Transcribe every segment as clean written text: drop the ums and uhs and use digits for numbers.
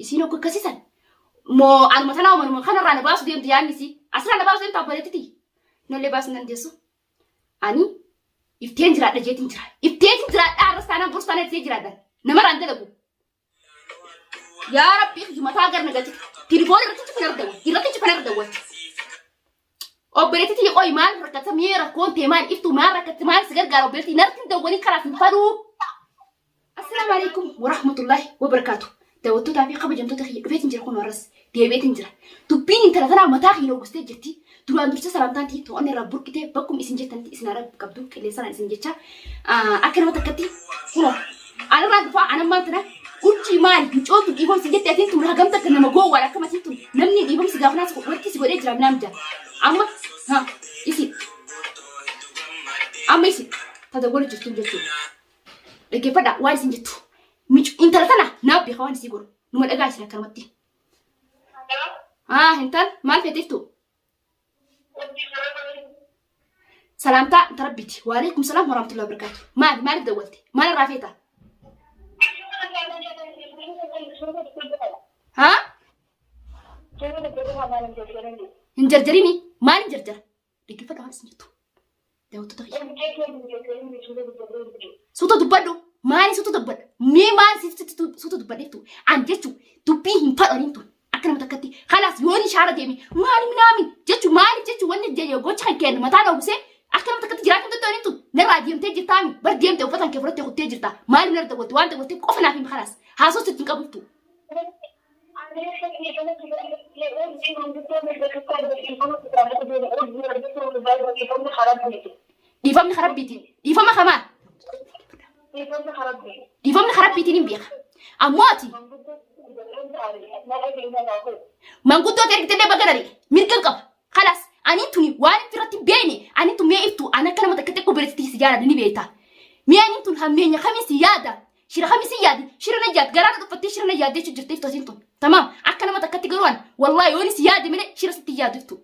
Isiin hogga akkasiisan moo anuma tanaa umanuma kanarraa na baasu deemti yaadni isii. Asirraa na baasu deemta obboleettiti. Nallee baasuu hin dandeessu. Ani ifteen jiraadha jeetiin jira. Ifteetiin jiraadha har'as taanaan borus taanaan iftee jiraadha. Namarraan dalagu. Yaa Rabbii kiyya mataa gara na galchite. Tilifoon irratti cufan irra dawwal. Irratti cufan irra dawwal. Obboleettii tiyya qoyi maal rakkata mee rakkoon tee maal iftu maal rakkatte maal si gargaara obboleettii narratti hin dawwalin kalaas hin fadhuu. Assalaamu alaikum warahmatullahi wabarakaatu. Daawwattootaa fi kabajamtoota kiyya dhufeetiin jira kun warras deebi'eetiin jira. Dubbiin intala tanaa mataa kiyya oogustee jirti. Duraan dursa salaamtaan tiyya to'annoo irraa burqitee bakkuma isin jirtanitti isin haara qabdu qilleensaraan isin jecha akka nama takkatti kunoo anarraan dhufaa anammaan tana urjii maali mucoon tun dhiifama si jette atiin tun hagam takka nama gowwaadha akkam atiin tun namni dhiifama si gaafanaa si wanti si godhee jira minaan jira amma ha isi amma isi tadawwala jirtuun jechuudha. Dhaggeeffadhaa waan isin jettu. Intala tana naaf beeka waan isii godhu. Numa dhagaa isin akkanumatti. Ah, intal maal feetiftu? Salaamtaa inta rabbiiti. Waalaikum salaam warahmatullahi wabarakatuh. Maali maaliif dawwalte? Maal irraa feeta? Haa? Hin jarjarini. Maal hin jarjara? Dhaggeeffadha waan isin jettu. Daawwattoota kiyya. Suuta dubbadhu. Maali suuta dubbadhu? Mee maal suuta dubbadheeftu? An jechu dubbii hin fadhaniin tun. Akka nama takkatti. Kalaas yoon ishaara deeme maali minaamin jechu maali jechu wanni gocha kan kennu mataa dhoobisee akka nama takkatti jiraachuu hin danda'aniin tun. Narraa deemtee jirtaami. Bar deemte uffata kee fudhattee kuttee jirta. Maali narra dawwatte waan dawwatteef qofa naaf himi kalaas. Haasoo sitti hin qabuftu. Dhiifamni karaa Rabbiitiin. Dhiifama kamaa? Dhiifamni karaa Rabbiitiin hin beeka. Ammoo ati manguddoo ergitellee baga nari mirga hin qaba. Kalaas ani tuni waan itti irratti hin beekne ani tun mee iftu ani akka nama takka xiqqoo biratti si jaaladha ni beekta. Mee ani tun hammeenya kamiin si yaada Shira kami si yaadi shira na yaadi garaa na dhuffattee shira na yaadde jechuun jirti iftu asiin tun. Tamaam akka nama takkatti garuu an wallahi yoon si yaade malee shira sitti yaadu iftu.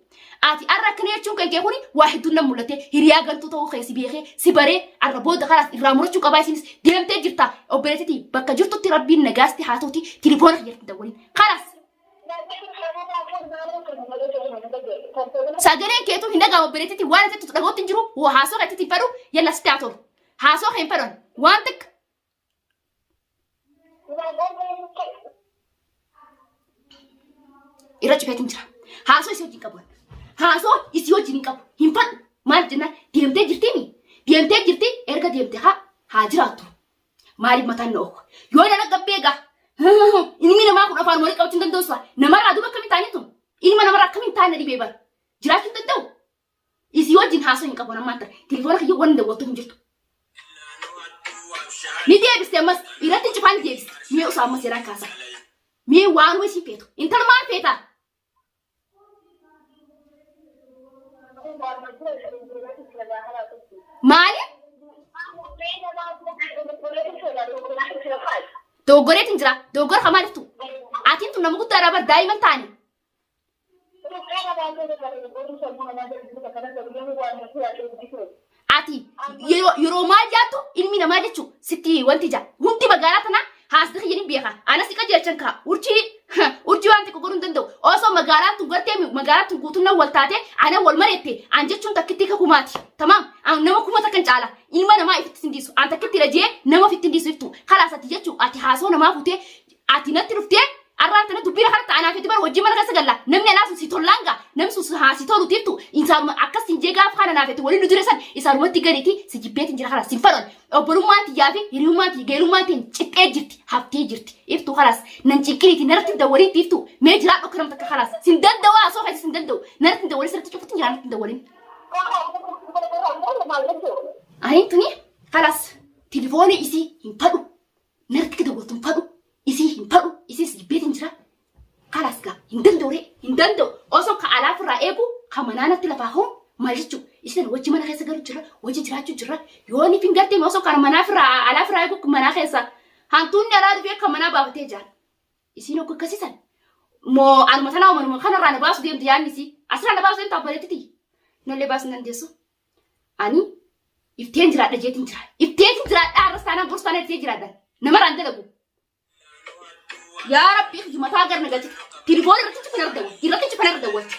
Ati arra akkana jechuun kan kee kuni waa hedduun nan mul'ate hiriyaa gantuu ta'uu kee si beekee si baree arra booda kalaas irraa murachuu qabaa isinis deemtee jirta obboleettitii bakka jirtutti rabbiin nagaasti haa ta'uti tilifoona kiyyatti dawwalin kalaas. Sagaleen keetuu hin dhaga'amu obboleettitii waan ati jettu dhaga'utti hin jiru haasoo keetti hin fedhu yalla sitti haa tolu haasoo kee hin fedhan waan takka Irra cufeetiin jira. Haasoo isii wajjin qabu. Haasoo isii wajjin hin qabu. Hin fadhu. Maal jennaan deemtee jirtiimi. Deemtee jirti erga deemte haa haa jiraattu. Maaliif mataan na oofu? Yoo na gabbee egaa. Ilmi namaa kun afaan walii qabachuu hin danda'u sila. Namarraa duuba akkamiin taa'anii tun? Ilma namarraa akkamiin taa'anii na dhibee bara? Jiraachuu hin danda'u. Isii wajjin haasoo hin qabu ammaan tana. Telefoona kiyya wanni dawwaltu hin jirtu. Ni deebiste ammas irratti cufaa ni deebiste. Mee osoo ammas yeraan kaasa. Mee waanuma isii feetu. Intala maal feetaa? Maali? Doggoreetiin jira. Doggora kan maaliftu? Atiin tun nama guddaadhaa bar daa'iman taane. Ati yeroo yeroo maal jaattu ilmi namaa jechu sitti wanti jaa hundi magaalaa tanaa haasni kiyya ni beeka anas si qajeelchan kaa urjii urjii waan xiqqoo godhuu hin danda'u osoo magaalaan tun gartee magaalaan tun guutuun nan wal taate ana wal mareette an jechuun takkitti ka kumaati tamaam an nama kuma takkan caala ilma namaa ifitti sin diisu an takkitti rajee nama ofitti hin diisu iftu kalaas ati jechuu ati haasoo namaa futee Ati natti dhuftee arraan tana dubbii kanatti anaa fi bara wajjin mana keessa galla namni alaa sun si tollaan gaa namni sun haa si tolu tiftu isaanuma akkas sin jee gaafa kana naaf itti waliin nu jire san isaanumatti gadiiti si jibbeetiin jira kana sin fadhan obbolummaan tiyyaa fi hiriyummaan tiyya geelummaan tiyya cixxee jirti haftee jirti iftu kalaas nan cinqiniiti narratti dawwaliin tiftu mee jiraadhu akka nama takka kalaas sin danda'u haasoo keessa sin danda'u narratti dawwalii sirriitti cufutti jira narratti dawwaliin. Ani tuni kalaas tilifoonii isii hin fadhu Narratti akka dawwaltu hin fadhu, isii hin fadhu, isiis jibbeetiin jira. Kalaas gaa hin danda'u ree hin danda'u. Osoo ka alaa ofirraa eegu ka manaa natti lafaa hoo maal jechuu isin wajji mana keessa galu jira wajji jiraachuu jira yoo ni fin gartee osoo kana manaa ofirraa alaa ofirraa eegu manaa keessa hantuunni alaa dhufee akka manaa baafatee jaan. Isiin hogga akkasiisan moo anuma tanaa umanuma kanarraa na baasu deemti yaadni isii asirraa na baasu deemta obboleettiti nallee baasuu hin dandeessu. Ani ifteen jiraadha jeetiin jira. Ifteetiin jiraadha har'as taanaan borus taanaan iftee jiraadha. Namarraan dalagu. Yaa Rabbii mataa gar na galchite. Tilifoon irratti cufan irra dawwalti. Irratti cufan irra dawwalti.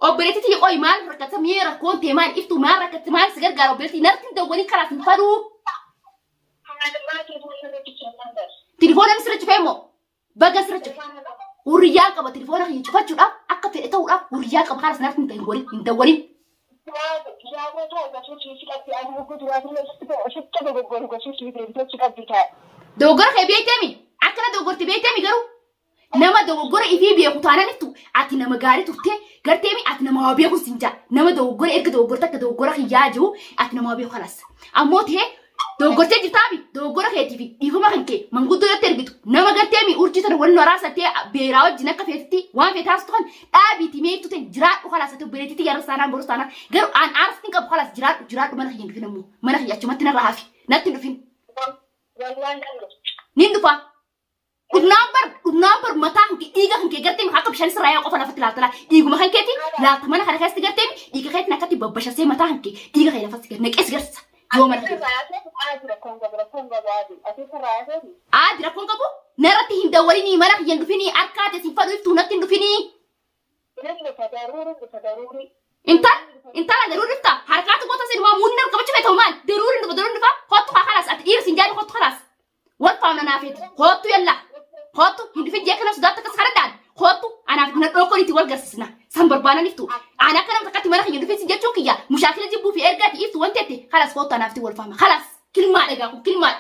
Obboleettii tiyya qoy maal rakkata mee rakkoon tee maal iftu maal rakkatte maal si gargaara obboleettii narratti hin dawwalin kalaas hin fadhuu. Tilifoona inni sirra cufee immoo baga sirra cufe. Hurriyyaan qaba tilifoona kiyya cufachuudhaaf akka fedhe ta'uudhaaf hurriyyaan qaba kalaas narratti hin dawwalin hin dawwalin. Dogoggora kee beekteemi akkana dogoggorte beekteemi garuu Nama dogoggora ifii beeku taanaan iftu ati nama gaarii turte garteemi ati nama waa beeku sin jaa nama dogoggora erga dogoggorte akka dogoggora kiyyaa jiru ati nama waa beeku kalas ammoo ta'ee dogoggortee jirtaabi dogoggora keetii fi dhiifama kan kee manguddoo irratti ergitu nama garteemi urjii tana wal waraasatee beeraa wajjin akka feetitti waan feete haastu kan dhaabiiti mee iftu ta'e jiraadhu kalaas ati obboleettiitti yarra saanaan borus taanaan garuu aan aarsitti hin qabu kalaas jiraadhu jiraadhu mana kiyya hin dhufin ammoo mana kiyya achumatti narra hafi natti hin dhufin. Nin dhufa. Dhumnaan bar dhumnaan bar mataa kan kee dhiiga kan kee gartee akka bishaan sirraa yaa qofa lafatti laalta laa dhiiguma kan keeti laalta mana kana keessatti gartee dhiiga keetiin akkatti babbashasee mataa kan kee dhiiga kee lafatti gad naqee si garsiisa yoo mana kee. Aadi rakkoon qabu narratti hin dawwalinii mana kiyya hin dhufinii harkaa tee sin fadhu iftuu natti hin dhufinii. Intal intala daruuri dhufta harkaatu goota sinumaa muunni harka qabachuu feetamu maal daruuri dhufa daruuri dhufa kottu kaa kalaas ati dhiira sin jaali kottu kalaas wal faamna naa feeti kottu yalla kottu hin dhufin jee kana sodaatti akkas kadhadhaan kottu anaaf na dhookon itti wal garsiisna san barbaanan iftu ana akka nama takkatti mana kiyya dhufin sin jechuun kiyya mushaakila jibbuu fi ergaati iftu wanti ette kalaas kottu anaaf itti wal faamna kalaas kilmaa dhagaa kun kilmaa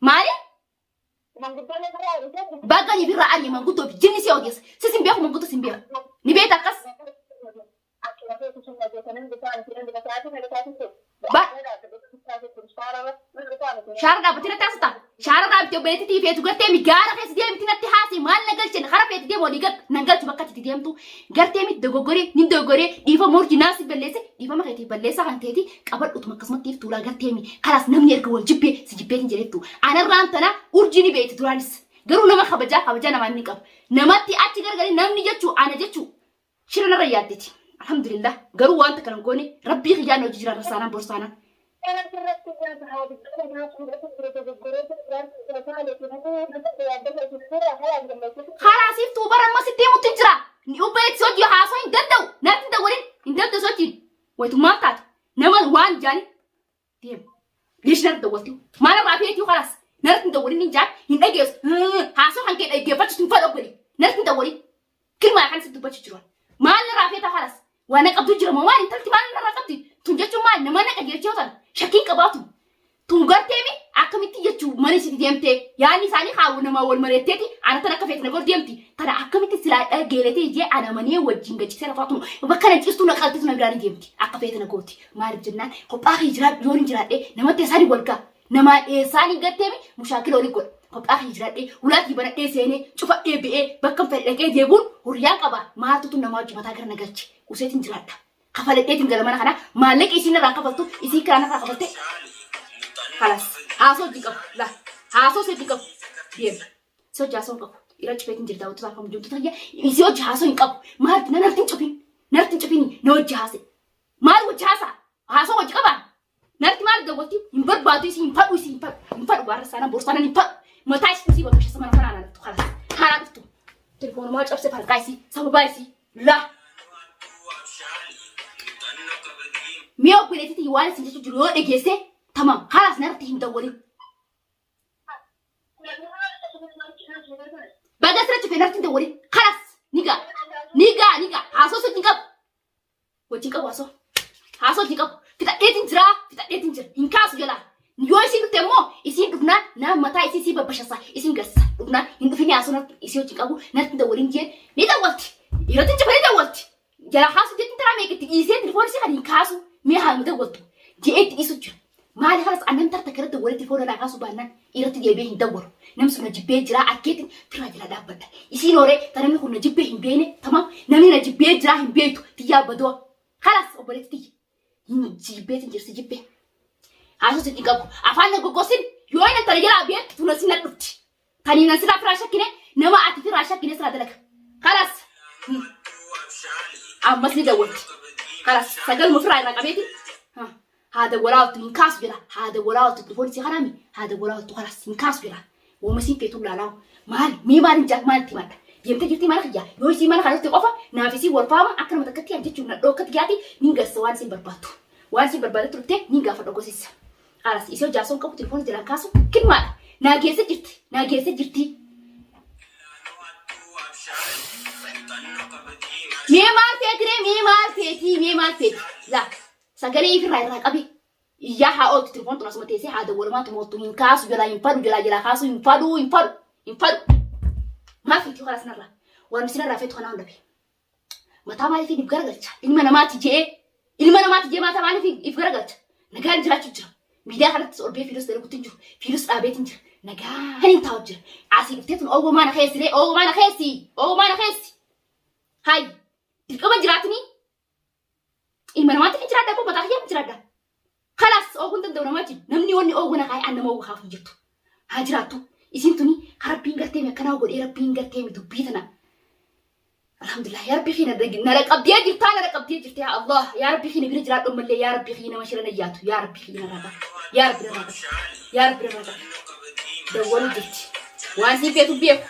maali Baga ni birraa ari'e manguddoo fi jinni si ogeessa. Sis hin beeku manguddoo sin beeku. Ni beekta akkas. Ba Shaara dhaabbatee natti haasata. Shaara dhaabbatee obboleettii tii feetu gartee mi gaara keessa deemti natti haase maal na galchen hara feeti deemu walii gad nan galchu bakka itti deemtu gartee mi dogoggoree ni dogoggoree dhiifama urji naa si balleesse dhiifama keetii balleessaa kan teeti qabadhutuma akkasumatti iftuulaa gartee mi kalaas namni erga wal jibbee si jibbeetiin jedhettu anarraan tana urjii ni beekti duraanis garuu nama kabajaa kabajaa namaa inni qaba namatti achi gargalee namni jechuu ana jechuu shira narra yaaddeti alhamdulillah garuu wanta kana hin goone rabbii kiyyaan hojii jira rasaanaan borsaanaan Karaa siif tuu bara amma sitti himutti jira. Ni ubbeetti hojii haasoo hin danda'u. Natti hin dawwalin hin danda'u sochiin. Waytummaan taate nama waan jaani deema. Liish narratti dawwalti. Maal irraa feetii kalaas narratti hin dawwalin hin jaan hin dhageessu. Haasoo kan kee dhaggeeffachuutu hin fadhu obboli. Narratti hin dawwalin. Kilmaa kan sitti dubbachuu jiru. Maal irraa feetaa kalaas waan na qabdu jira moo maal intalti maal irraa qabdi? Tun jechuun maal nama na qajeelchee tan shakkiin qabaatu. Tun garteemi akkamitti jechuu mana isitti deemtee yaadni isaanii haa nama wal mareetteeti ana tan akka feete na godhu deemti. Tana akkamitti silaa dhageeletee jee ana manee wajjin gachisee rafaatu bakka na ciistuu na qaltitu na biraan deemti akka feete na gooti. Maaliif jennaan kophaa kee jiraadhu yoon hin jiraadhe namatti isaanii wal ga'a. Namaa dheessaanii garteemi mushaakila olii godha. Kophaa kee jiraadhee ulaatii banadhee seenee cufadhee ba'ee bakka hin fedhe dhaqee deebuun hurriyaa qaba. Maaltu tun namaa wajjin mataa gara na galche useetiin jiraadha. Kafaladheetiin gala mana kana maallaqa isiin irraa kafaltu isiin kiraan irraa kafalte kalas haasoo hojii qabu la haasoo hojii qabu deema si hojii haasoo hin qabu irra cufeetiin jira daawwattoota afaan hojii tayya isii hojii haasoo hin qabu maal na narti hin cufin narti hin cufin na hojii haase maal hojii haasa haasoo hojii qabaa narti maal daawwatti hin barbaadu isii hin fadhu isii hin fadhu hin fadhu gaarra saana borsaana hin fadhu mataa isii isii bakka shasa mana kanaa na dhuftu kalas haraa dhuftu telefoonumaa cabse farqaa isii sababaa isii Laa. Mee obboleettii waan isin jechuu jiru yoo dhageesse tamam kalaas narratti hin dawwalin. Baga sirra cufee narratti hin dawwalin kalaas ni gaa ni gaa ni gaa haasoo wajjin qabu wajjin qabu haasoo haasoo wajjin qabu fixadheetiin jira fixadheetiin jira hin kaasu jalaa Yoo isiin dhufte immoo isiin dhufnaan naa mataa isii sii babbashassa isiin garsisa dhufnaan hin dhufini haasoo natti isii wajjin qabu natti dawwalin jeen ni dawwalti irratti hin cufanii dawwalti jala kaasu jetti taraa meeqa itti dhiisee telefoon isii kan hin kaasu mee haaluma dawwaltu je'ee itti dhiisu jira maali kanas annan tarta kara dawwalee telefoona naa kaasu baannaan irratti deebi'ee hin dawwalu namni sun na jibbee jira akkeetiin firaa jala dhaabbadha isiin horee ta namni kun na jibbee hin beene tamam namni na jibbee jira hin beektu tiyyaa badoo kalas obboleetti tiyya Hin jibbeetiin jirti jibbee. Haasoo sitti qabu. Afaan na goggosin yoo inni tana jalaa beektu tuna sin dhufti. Tanii nan sirraa firaa shakkine nama ati firaa shakkine sirraa dalaga. Kalas. Ammas ni dawwalti. Kalas sagaluma firaa irraa qabeeti. Haa dawwalaa ooltu hin kaasu jedha. Haa dawwalaa ooltu telefoon isii kanaami haa dawwalaa ooltu kalaas hin kaasu jedha. Wooma isiin feetu laalaa maali mee maaliin jaa maalitti himadha. Deemtee jirtii mana kiyya yoo isiin mana kanatti qofa naaf isiin wal faama akka nama takkatti an jechuun nadhoo akkatti yaati nin garsa waan isiin barbaaddu. Waan isiin barbaadde turte nin gaafadha gosissa. Kalaas isii jaarsoon qabu telefoona jalaan kaasu kilmaadha. Naa geesse jirti naa geesse jirti. Mee maal feetiree mee maal feetii mee maal feeti laa sagalee ifirraa irraa qabe iyyaa haa ooltu telefoon tun asuma teessee haa dawwalamaa tumoottu hin kaasu jalaa hin fadhu jalaa jalaa kaasu hin fadhu hin fadhu hin fadhu maal feetii karaa sinarraa waan sinarraa feetu kanaa hunda bee mataa maaliif if garagalcha ilma namaati je'ee ilma namaati je'ee mataa maaliif if garagalcha nagaan jiraachuu jira miidiyaa kanattis ol bee fiidus dalaguutti hin jiru fiidus dhaabeetiin jira nagaan hin taa'u jira asii dhuftee tun oowwa maana keessi ree oowwa maana keessi oowwa maana keessi hayi dirqama jiraatinii ilma namaatti kan jiraadha koo mataa kiyyaa jiraadha kalaas oowwuu hin danda'u namaa jiru namni wanni oowwa na kaa'e an nama oowwa kaaf hin jirtu haa jiraattu isiin tuni rabbiin gartee mi akkanaa godhee rabbiin gartee mi dubbii tana alhamdulillah yaa rabbii kiyya na qabdee jirtaa na qabdee jirta yaa Allah yaa rabbii kiyya bira jiraadhu ammallee yaa rabbii kiyya nama shira na yaatu yaa rabbii kiyya narraa qabi yaa rabbi narraa qabi yaa rabbi narraa qabi dawwalu jirti waan sii feetu beeku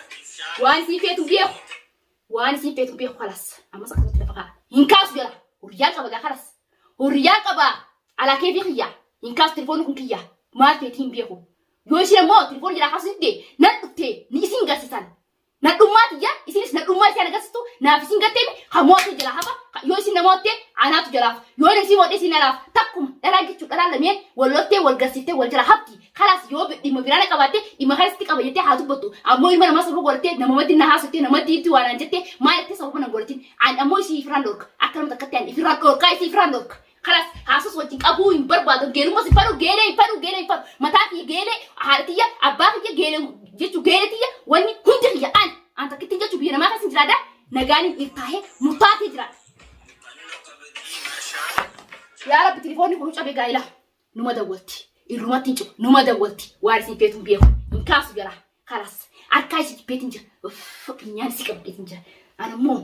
waan sii feetu beeku waan sii feetu beeku kalas ammas akkasumatti lafa kaa'a hin kaasu jala hurriyaa qaba gaa kalas hurriyaa qaba alaa keefii kiyya hin kaasu telefoonni kun kiyya maal feetii hin beeku yoo isheen immoo telefoonni jalaa kaasu didde nan dhufte ni isin garsiisan Nadhummaa tiyya isinis nadhummaa isii agarsiistu naaf isin garteemi ka moote jalaa hafa yoo isin na mootte anaatu jalaaf yoo isin moodhe isin alaaf takkuma dhalaa jechuun dhalaa lameen wal loltee wal garsiiftee wal jala hafti kalaas yoo dhimma biraa na qabaatte dhimma kana sitti qaba jettee haa dubbattu ammoo ilma namaa sababa godhattee namumatti na haasofte namatti itti waan aan jettee maal jettee sababa na godhatin an ammoo isii ifirraan dhorka akka nama takkatti an ifirraan dhorkaa isii ifirraan dhorka Kalas haasus wajjin qabuu hin barbaadu. Geelummas hin fadhu, geelee hin fadhu, geelee hin fadhu. Mataa kiyya geelee, haadha tiyya, abbaa kiyya geelee jechuu geelee tiyya wanni hundi kiyya an. An takkittiin jechuu biyya namaa keessa hin jiraadha. Nagaan hin irtaahee murtaatee jiraadha. Yaa Rabbi tilifoonni kun cabe gaa'ila numa dawwalti. Irrumatti hin cufu numa dawwalti. Waan isin feetu hin beeku. Hin kaasu jaraa. Kalas harkaa isii jibbeetiin jira. Uff funyaan isii qabadheetiin jira. Ani immoo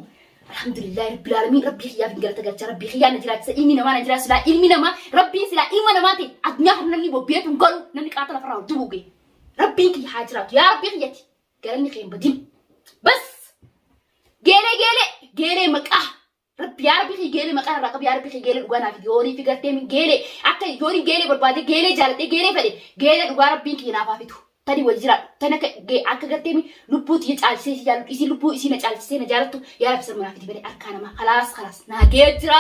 alhamdulillahi rabbil aalamiin rabbii kiyyaaf hin galata galcha rabbii kiyyaa na jiraachisa ilmi namaa na jiraachisa silaa ilmi namaa rabbiin silaa ilma namaa ta'e addunyaa kana namni bobbeetu hin galu namni qaata lafarraa ol dubuuge rabbiin kiyya haa jiraatu yaa rabbii kiyyati galanni kee hin badin bas geelee geelee geelee maqaa Rabbi yaa rabbi kiyya geelee maqaa irraa qabi yaa rabbi kiyya geelee dhugaa naaf fidi horii fi gartee min geelee akka yooniin geelee barbaade geelee jaaladhee geelee fedhe geelee dhugaa rabbiin kiyya naaf haa fidu tani wal jiraadhu tani akka akka gartee min lubbuu tiyya caalchisee si jaalladhu isii lubbuu isii na caalchisee na jaalattu yaa rabbi sanuma naaf fidi malee harkaa namaa kalaas kalaas naa gee jira.